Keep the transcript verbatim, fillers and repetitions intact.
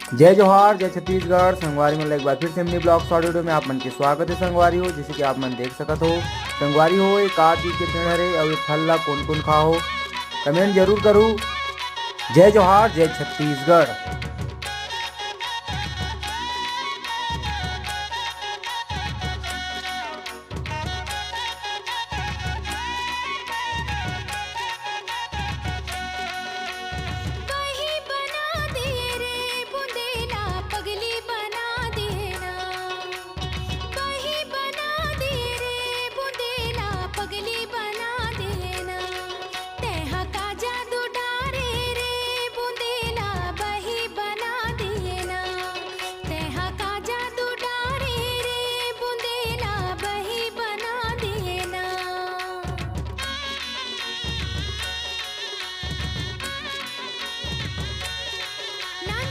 जय जोहार, जय छत्तीसगढ़। संगवारी मन ला एक बार फिर से मिनी ब्लॉग शॉर्ट वीडियो में आप मन के स्वागत है। संगवारी हो, जैसे कि आप मन देख सकत हो, संगवारी हो, ये का चीज के पेड़ हरे अउ ये फल ला कोन कोन खा हो, कमेंट जरूर करू। जय जोहार, जय छत्तीसगढ़।